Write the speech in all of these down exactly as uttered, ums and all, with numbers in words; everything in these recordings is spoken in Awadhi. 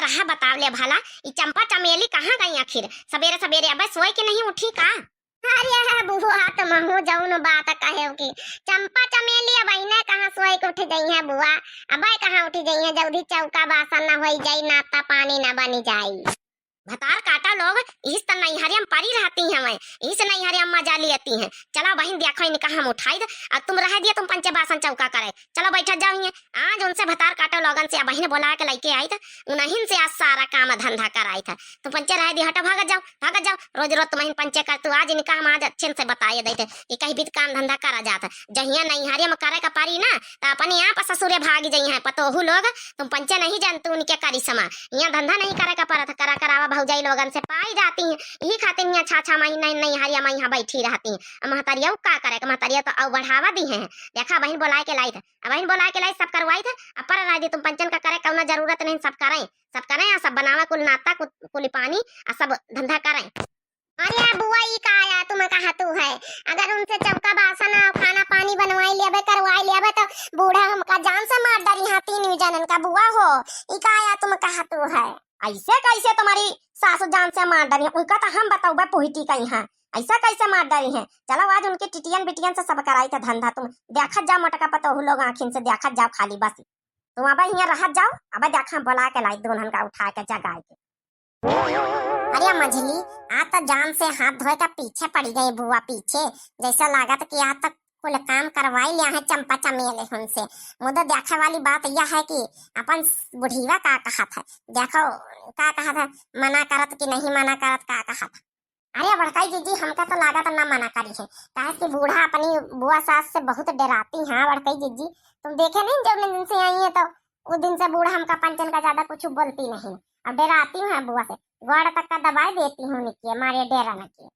कहा बताव ले भला, ई चंपा चमेली कहाँ गई आखिर? सबेरे सबेरे अबे सोए के नहीं उठी का? अरे बुआ, तुमहू जौन बात कहेव कि चंपा चमेली अबहिने कहाँ सोए के उठ जइहें बुआ, अबे कहाँ उठ जइहें, जल्दी चौका बासन न होई जाई, नाश्ता पानी न बनी जाई। भतार काटा लोग, इस त नैहरिया में परी रहती हैं, इस नैहरिया में मजा लेती हैं। चला बहिन, देखो इनका हम उठाई द, और तुम रह दिया, तुम पंचे बासन चौका करे। चलो बैठत जाओ हियाँ। आज उनसे भतार काटो लोगन से बहिन बोला के लइके आई त उन्हीं से आज सारा काम धंधा कराई था। तुम पंचे रह दी, हटो, भागत जाओ, भागत जाओ। रोज रोज तुम पंचे कर, तू आज इनका हम आज अच्छे से बताए देते कि कहीं भी काम धंधा करा जात है। जहिया नैहरे में करे का पारी ना, त अपने आप ससुरे भाग जइहें पतोहू लोग। तुम पंचे नहीं जानतू उनके करिश्मा। यहाँ धंधा नहीं करे का परत, करा करावा भौजाई लोगन से पाई जाती हैं। यही खातिर यहाँ छह छह महीना नैहरिया में यहाँ बैठी रहती हैं। अब महतरिया का करे, महतरिया तो अउ बढ़ावा दी हैं। देखा बहिन बोलाए के लाई था, अब बहिन बोलाए के लाई, सब करवाई था। अब पर रह दी, तुम पंचन का करे कौनो जरूरत नहीं, सब करें, सब करें, आ सब बनावा कुल नाश्ता, कुल, कुल पानी, आ सब धंधा करें। अरे बुआ, ई का आया तुम कहतू है? अगर उनसे चौका बासन आ खाना पानी बनवाई लेबे, करवाई लेबे, तो बूढ़ा हमका जान से मार डरी हाँ तीन जनन का बुआ हो। ई का आया तुम कहतू है? ऐसे कैसे तुम्हारी सासू जान से मार डरी? उनका तो हम बतौबे पुहिटी कहीं है, ऐसा कैसे मार डरी है? चलो आज उनके टिटियन बिटियन से सब कराई था धंधा, तुम देखत जाओ मोटका पतोहू लोग आँखिन से देखत जाओ खाली बस। तुम अब यहाँ रहत जाओ, अब देखा हम बोला के लाई दोनहन का उठा के जगाए के। अरे मझली, आ तो जान से हाथ धोए का पीछे पड़ी गई बुआ पीछे, जैसा लागत कि आ तो कुल काम करवाई लिया है चंपा चमेल हुन से। मुदा देखे वाली बात यह है कि अपन बुढ़ीवा का कहत है, देखो का कहत है, मना करत कि नहीं मना करत, का कहत है। अरे बड़काई जीजी, हमका तो लागत ना मना करी है, काहे कि बूढ़ा अपनी बुआ सास से बहुत डराती हैं बड़काई जीजी। तुम देखे नहीं, जब दिन से आई है तो वो दिन से बूढ़ा हमका पंचन का ज्यादा कुछ बोलती नहीं, अब डराती हूँ बुआ से, गोड़ तक का दबाए देती हूँ निकिए मारे डेरा न किए।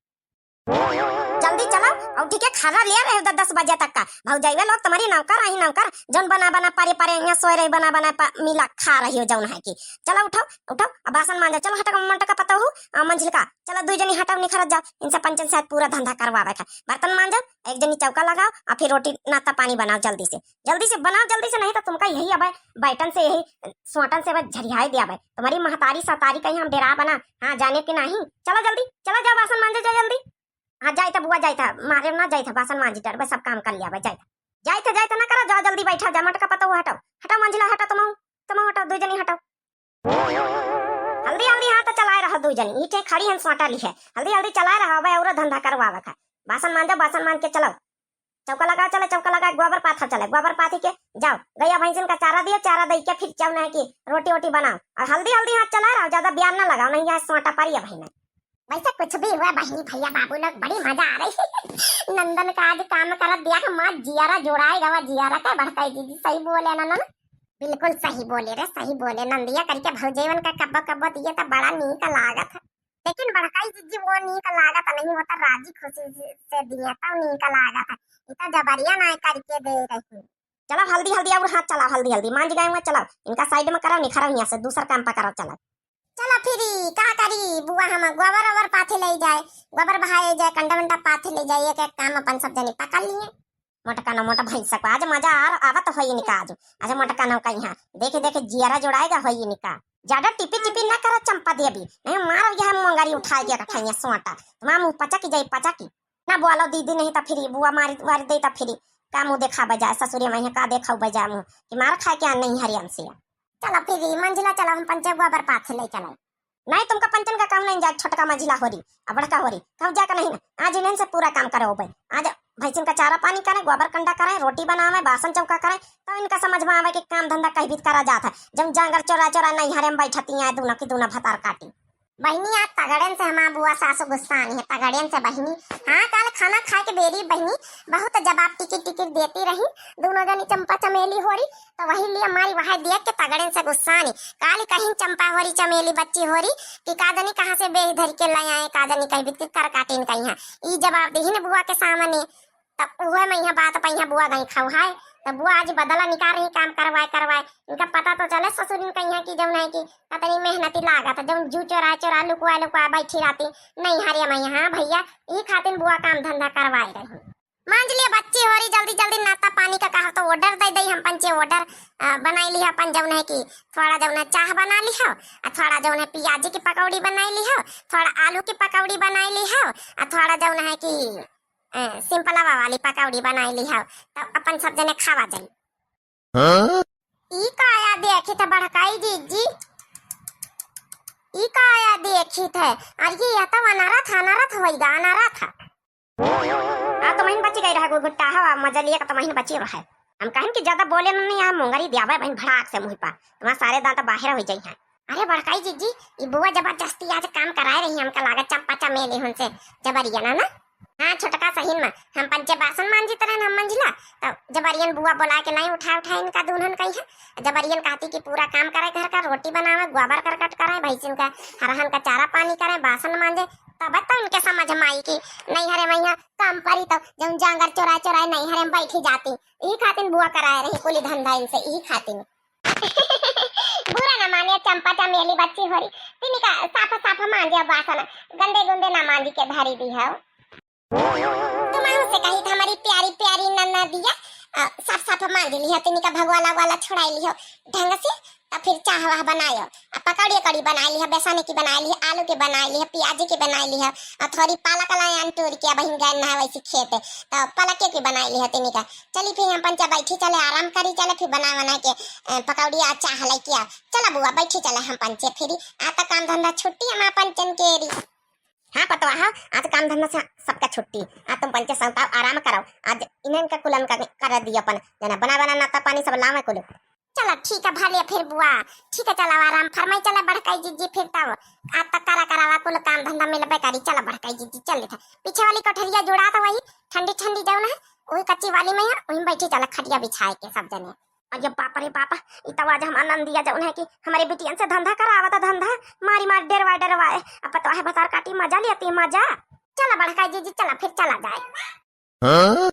जल्दी चलो, और ठीक है खाना ले रहे हो द-, दस बजे तक का। भौजाइवे लोग तुम्हारी नौकर आई नौकर, जौन बना बना पारे पारे यहाँ सोए रही, बना बना पा-, मिला खा रही हो जौन है कि। चलो उठो, उठो, अब बासन मांजो, चलो हटो, मटका पतोहू, आ, मंझिलका, चलो दुई जनी हटो निखरत जाओ, इनसे पंचन से आज पूरा धंधा करवावे का। बर्तन मांजो, एक जनी चौका लगाओ, और फिर रोटी नाश्ता पानी बनाओ जल्दी से, जल्दी से बनाओ, जल्दी से, नहीं तो तुमका यही अब बैठन से, यही सोटन से बस झरियाए दिया भाई। तुम्हारी महतारी सतारी कहीं हम डेरा बना, हाँ जाने के नहीं। चलो जल्दी, चलो जाओ बासन मांजो, जाओ जल्दी। हाँ जाए था बुआ, जाए था, मारे ना जाए था, बासन मांजी डर बस सब काम कर लिया भाई, जाए था, जाए था, जाए था ना करो, जाओ जल्दी बैठा, जा मटका पतोहू हटाओ, हटाओ मंझिला हटाओ, तुम तुम हटाओ, दो जनी हटाओ। हल्दी हल्दी हाथ चलाए रहो दो जनी, ईटे खड़ी हन सोटा ली है, हल्दी हल्दी चलाए रहो भाई, और धंधा करवावे का। बासन मांजो, बासन मांज के चलो। चौका लगाओ चले, चौका लगाओ, गोबर पाथा चले, गोबर पाथी के जाओ, गैया भैंसिन का चारा दियो, चारा दे के फिर जाओ ना कि रोटी वोटी बनाओ, और हल्दी हल्दी हाथ चला रहा, ज्यादा बियार ना लगाओ, नहीं यहाँ सोटा पारी है भाई ना। वैसे कुछ भी हुआ बहिनी भैया बाबू लोग, बड़ी मजा आ रही। नंदन का आज काम करत दिया के माँ जियारा जोड़ाए गवा, जियारा का बढ़ता है दीदी, सही बोले ना नंदन? बिल्कुल सही बोले रे, सही बोले नंदिया, करके भौजैवन का कब्बो कब्बो दिए तो बड़ा नीक लागत है। लेकिन बड़काई जिज्जी वो नीक लागत नहीं, वो तो राजी खुशी से दिया तो नीक लागत है। ये तो जबरिया ना करके दे रही। चलो हल्दी हल्दी और हाथ चलाओ, हल्दी हल्दी मांज गए हुआ, चलाओ इनका साइड में करो, निखरो यहाँ से दूसर काम पकड़ो, चलो। चलो फिर का करी बुआ, हम गोबर ओबर पाथे ले जाए, गोबर बहाए जाए, कंडा वंडा पाथे ले जाए, एक एक काम अपन सब जनी पकड़ लिए। मोटका न मोटा भैंसा को आज मजा आ, आवत होई इनका आज। आज मोटका न कहीं देखे देखे जियारा जोड़ाएगा होई इनका। ज्यादा टिपी टिपी ना करो चंपा देवी, नहीं मारो यह मोंगरी उठाए के कठाइया सोटा, तुम्हारा मुंह पचक जाई पचकी। ना बोलो दीदी, नहीं तो फिर बुआ मारी वारी दे तो फिर का मुंह देखा बजाए ससुरे में, का देखा बजाए मुंह कि मार खाए के आ नहीं हरियन से। चलो फिर मंझिला चलो हम पंचे गोबर पाथे ले चलो। नहीं तुमका पंचन का काम नहीं जाए, छोटका मंझिला होरी, अब बड़का होरी, कहूँ जाकर नहीं ना, आज इन्हें से पूरा काम करे हो भाई। आज भैंसिन का चारा पानी करे, गोबर कंडा करे, रोटी बनावे, बासन चौका करे, तब इनका समझ में आवे कि काम धंधा कहीं भी करा जात है। जब जांगर चोरा चोरा नैहरे में बैठती हैं, दूना की दूना भतार काटी। बहिनी, आज तगड़ेन से हमार बुआ सासु गुस्सानी है, तगड़ेन से बहिनी। हाँ, काल खाना खाए के बेरी बहिनी, बहुत जवाब टिकिर टिकिर देती रही, दोनों जनी चंपा चमेली होरी, तो वही लिए हमारी वहां देख के तगड़ेन से गुस्सानी। काल कहीं चंपा होरी चमेली बच्ची होरी कि का जनी कहाँ से बेह धर के ले आए, का जनी कहीं बितकी कर काटिन कहीं है। ई जवाब दीहिन बुआ के सामने। तब उहे में यहाँ बात पे यहाँ बुआ गई खौहाए। तब बुआ आज बदला निकाल रही काम करवाए करवाए। इनका पता तो चले ससुरिन कहीं कि जौन है कि कतनी मेहनती लागत है, जौन जू चोरा चोरा लुकवा लुकवा बैठी रहती नैहरे में। हाँ भैया, ई खातिर बुआ काम धंधा करवाए रही। मांज लिया बच्ची होरी, जल्दी जल्दी नाश्ता पानी का कहा तो order दे दे हम पंचे। Order बनाई लिहा अपन, जौन है कि थोड़ा जौन है चाह बना लिहो, आ थोड़ा जौन है प्याज की पकौड़ी बनाई लिहो, थोड़ा आलू की पकौड़ी बनाई लिहो, आ थोड़ा जौन है कि अ, सिंपलवा वाली पकौड़ी बनाई लिहो, तब अपन सब जने खावा जाई। हाँ? ई का आया देखी था बड़काई जीजी, ई का आया देखी थे? अरे ये तो अनारथ, अनारथ होइगा, अनारथ। आ तो महीन बची गई रहा गुगुट्टा हवा मजा लिए का तो महीन बची रहा है। हम कहन कि ज्यादा बोले न नहीं, यहाँ मोंगरी दियावे बहन भड़ाक से मुँह पर, तुम्हारा सारे दांत बाहर हो जाई हैं। अरे बड़काई जीजी, ई बुआ जबरदस्ती आज काम कराए रही, हमका लागत चंपा चमेली हुन से जबरिया ना ना। हाँ छोटका सहीन में हम पंचे बासन मांजित रहन हम मंझिला, तो जबरियन बुआ बोला के लाई उठा उठा इनका दूनहन कही है। जबरियन कहती कि पूरा काम करे घर का, रोटी बनावे, गोबर करकट करे, भैंसिन का हरहन का चारा पानी करे, बासन मांजे, तब तो इनके समझ में आई कि नहीं हरे मैया काम परी तो जौन जांगर चोराए चोराए नहीं हरे में बैठी जाती। यही खातिन बुआ कराए रही कुली धंधा इनसे, यही खातिन। बुरा न माने चंपा चमेली बच्ची होरी, तिनी का साफ साफ मांजे बासन, गंदे गुंदे ना मांजी के धरी दी हो। तुम से कही था हमारी प्यारी प्यारी नन्ना दिया, अ, साफ साफ मांज लिहो, तिनी का भगवाला वाला छुड़ाई लिहो ढंग से, तब फिर चाह वाह बनायो, आ पकौड़ी कड़ी बनाई लिहो, बेसन की बनाई लिहो, आलू के बनाई लिहो, प्याज के बनाई लिहो, आ थोड़ी पालक लाए अंटूर के बहिन गए ना वैसे खेते, तो पलके की बनाई लिहो तिनी का। चली फिर हम पंचे बैठी चले, आराम करी चले, फिर बना बना के, अ, पकौड़ी आ चाह लेके आ। चला बुआ बैठी चले हम पंचे फिरी। आ तो काम धंधा छुट्टी हम पंचन के री। हाँ पतवा, हाँ, आज काम धंधा से सबका छुट्टी। आ तुम पंचे सौताओ, आराम कराओ। आज इन्हन का कुलन का कर दिया अपन, जना बना बना नाश्ता पानी सब लावे कुल। चला ठीक है भले फिर बुआ, ठीक है चला आराम फरमाई चला बड़काई जीजी फिर तब। आज तक करा करावा कुल काम धंधा मिलबे करी। चला बड़काई जीजी चल लेता पीछे वाली कोठरिया जुड़ा तो वही ठंडी ठंडी जौन है, वही कच्ची वाली में है, वहीं बैठी चला खटिया बिछाए के सब जने। अरे बाप रे बाप, ई तो आज हम आनंद दिया जौन है कि हमारे बिटियन से धंधा करावा था धंधा, मारी मार डेरवा डेरवाए। अब पतवा है भतार काटी मजा लिया ती मजा। चला बड़काई जीजी चला फिर चला जाए। हाँ?